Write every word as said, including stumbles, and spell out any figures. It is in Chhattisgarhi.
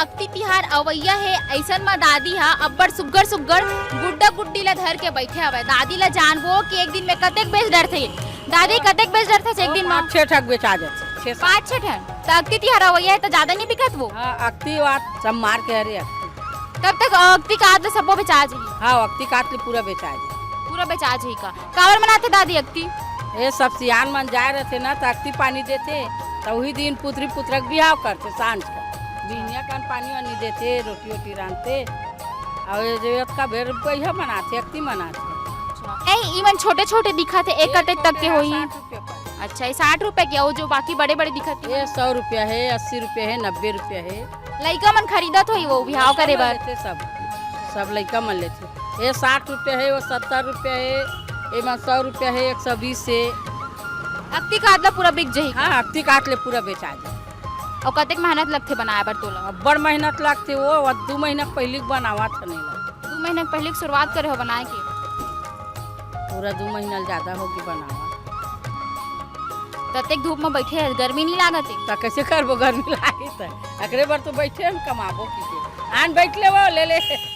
अक्ति तिहार अवइया हे, अइसन म दादी ह अब्बड़ सुग्घर सुग्घर गुड्डा गुड्डी ल धर के बइठे हवय। दादी ल जानबो कि एक दिन में कतेक बेच डरथे। दादी, कतेक बेच डरथे एक दिन म? पाँच छह ठक बेचा जाथे, छह सात। पाँच छह ठन। त अक्ति तिहार अवइया हे त जादा नइ बिकत वो? हाँ, अक्ति वात सब मार के हरे अक्ति। तब तक अक्ति कात ल सबो बेचा जाही? हाँ, अक्ति कात ले पूरा बेचा जाही। पूरा बेचा जाही का? काबर मनाथे दादी अक्ति? ए, सब सियान मन जाए रथे ना, त अक्ति पानी देथे, त उही दिन पुतरी पुतरा के बिहाव करथे सांझ का। बिहनिया कन पानी वानी देथे, रोटी वोटी रांधथे। अउ ये जो अतका बेर कहिया मनाथे, अक्ति मनाथे। ए, इमन छोटे-छोटे दिखत हे, एक कतेक तक के होही? साठ रुपया पानी। अच्छा, ये साठ रुपया के, अउ जो बाकी बड़े-बड़े दिखत हे? ये सौ रुपया हे, अस्सी रुपया हे, नब्बे रुपया हे। लइका मन खरीदत होही वो बिहाव करे बर? लेथे सब, सब लइका मन लेथे। ये साठ रुपया हे, वो सत्तर रुपया हे, एमा सौ रुपया हे, एक सौ बीस हे। अक्ति कात ला पूरा बिक जाही? हाँ, अक्ति कात ले पूरा बेचा जाही। अउ कतेक मेहनत लगथे बनाए बर तोला? अब्बड़ मेहनत लगथे वो, वो दू महीना पहिली के बनावत हन एला। दू महीना पहिली के शुरुआत करे हो बनाए के? पूरा दू महीना ले जादा होगे बनावत। ततेक धूप म बइठे हस, गर्मी नइ लागत हे? त कइसे करबो, गर्मी लागही त। एकरे बर तो बइठे हन, कमाबो कहिके। आन बइठ ले वो, ले ले।